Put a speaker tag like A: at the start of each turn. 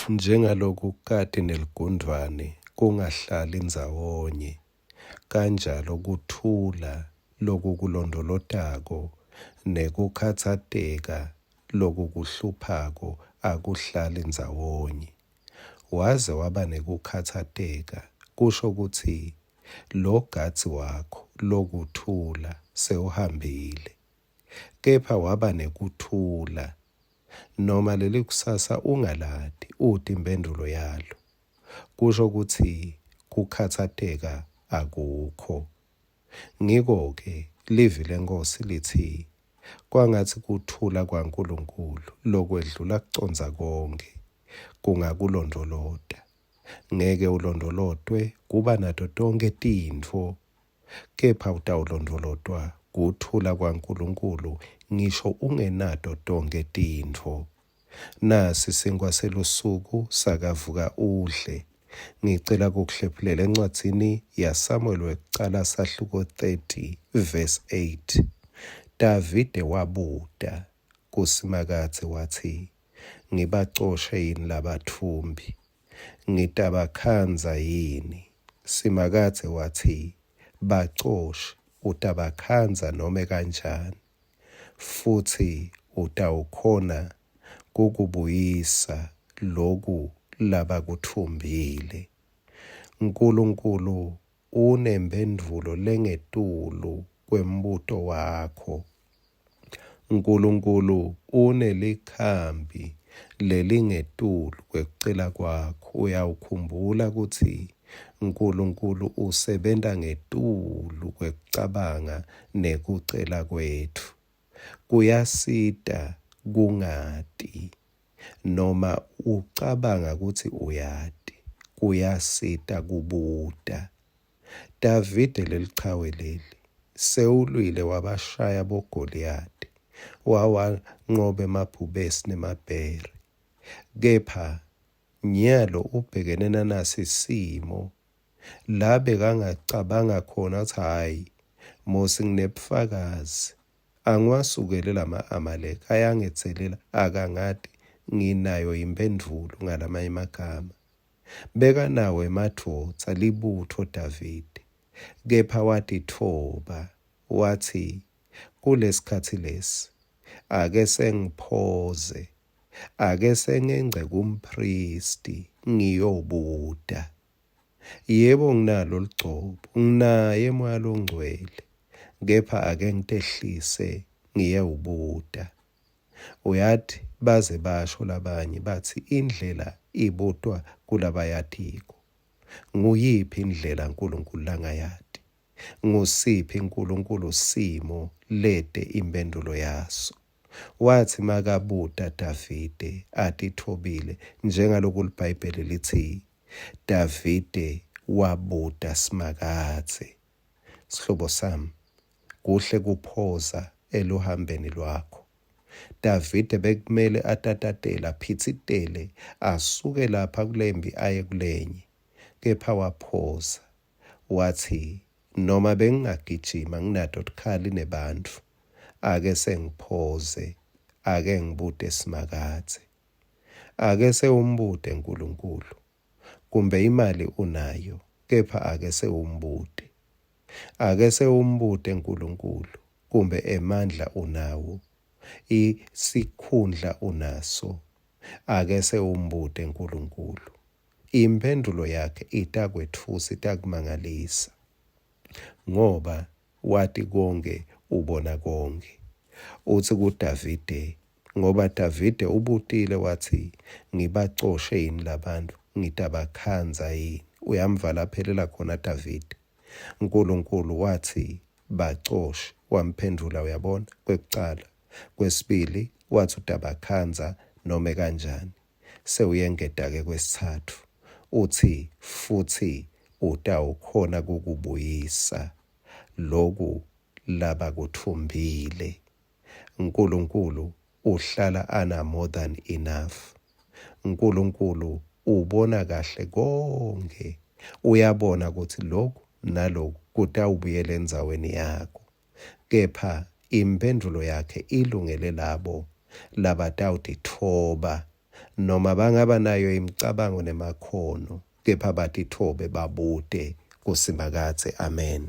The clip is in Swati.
A: Njengaloku kati neligundvwane kungahlali ndzawonye, kanjalo kuthula lokukulondvolotako nekukhatsateka lokukuhluphako akuhlali ndzawonye. Waze waba nekukhatsateka, kusho kutsi logadzi wakho, lokuthula, sewuhambile. Kepha waba nekuthula noma lelikusasa ungalati ute imphendvulo yalo, kusho kutsi kukhatsateka akukho. Ngiko-ke livi leNkhosi litsi, Kwangatsi kuthula kwaNkulunkulu lokwedlula kucondza konkhe kungakulondvolota. Ngeke ulondvolotwe kuba nato tonkhe tintfo kepha utawulondvolotwa kuthula kwaNkulunkulu ngisho ungenato tonkhe tintfo. Nasi sinkhwa selusuku sakavuka udle. Ngicela kukuhlephulela encwadzini yaSamuel wekucala sahluko 30 verse 8. Davide wabuta kuSimakadze watsi, Ngibacoshe yini labatfumbi? Ngitabakhandza yini? Simakadze watsi, Bacoshe, utabakhandza nome kanjani, futsi utawukhona kukubuyisa loku labakutfumbile. Nkulunkulu unemphendvulo lengetulu kwembuto wakho. Nkulunkulu unelikhambi lelingetulu kwekucela kwakho. Uyawukhumbula kutsi Nkulunkulu usebenta ngetulu kwekucabanga nekucela kwetfu. Kuyasita kungati noma ucabanga kutsi uyati, kuyasita kubuta. Davide lelichawe leli sewulwile wabashaya boGoliyadi, wawanqoba emabhubesi nemabhere. Kepha nyalo ubhekene nanasi simo la bekangacabanga khona kutsi hhayi mosi nginebufakazi angiwasukele lama-Amaleki ayangedzelela akangati nginayo imphendvulo ngalamanye emagama. Bekanawo emadvodza, libutfo Davide, kepha watitfoba, watsi, Kulesikhatsi lesi, ake sengiphoze, ake sengengce kumphristi ngiyobuta. Yebo, nginalo lugcobo, nginaye Moya loNgcwele, kepha ake ngitehlise ngiyewubuta. Uyati baze basho labanye batsi indlela ibutwa kulabayatiko. Nguyiphi indlela Nkulunkulu langayati? Ngusiphi Nkulunkulu simo lete imphendvulo yaso? Watsi makabuta Davide atitfobile njengaloku liBhayibheli litsi Davide wabuta Simakadze. Sihlobo sami, Kuhle kuphoza eluhambeni lwakho. Davide bekumele atatatele, aphitsitele, asuke lapha kulembi aye kulenye. Kepha waphoza. Watsi, Noma bengingagijima nginato tikhali nebantfu, ake sengiphoze, ake ngibute Simakadze. Ake sewumbute Nkulunkulu. Kumbe imali unayo, kepha ake sewumbute. Ake sewumbute Nkulunkulu, kumbe emandla unawo, isikhundla unaso. Ake sewumbute Nkulunkulu. Imphendvulo yakhe itakwetfusa, itakumangalisa, ngoba wati konkhe, ubona konkhe. Utsi kuDavide, ngoba Davide ubutile watsi, Ngibacoshe yini labantfu? Ngitabakhandza yini? Uyamvala aphelela khona Davide. Nkulunkulu watsi, Bacoshe. Wamphendvula, uyabona, kwekucala. Kwesibili, watsi utabakhandza nome kanjani. Sewuyengeta-ke kwesitsatfu, utsi, Futsi utawukhona kukubuyisa loku labakutfumbile. Nkulunkulu uhlala ana more than enough. Nkulunkulu ubona kahle konkhe. Uyabona kutsi loku naloku kutawubuyela endzaweni yako. Kepha imphendvulo yakhe ilungele labo labatawutitfoba, Noma bangaba nayo imicabango nemakhono, kepha batitfobe babute kuSimakadze. Amen.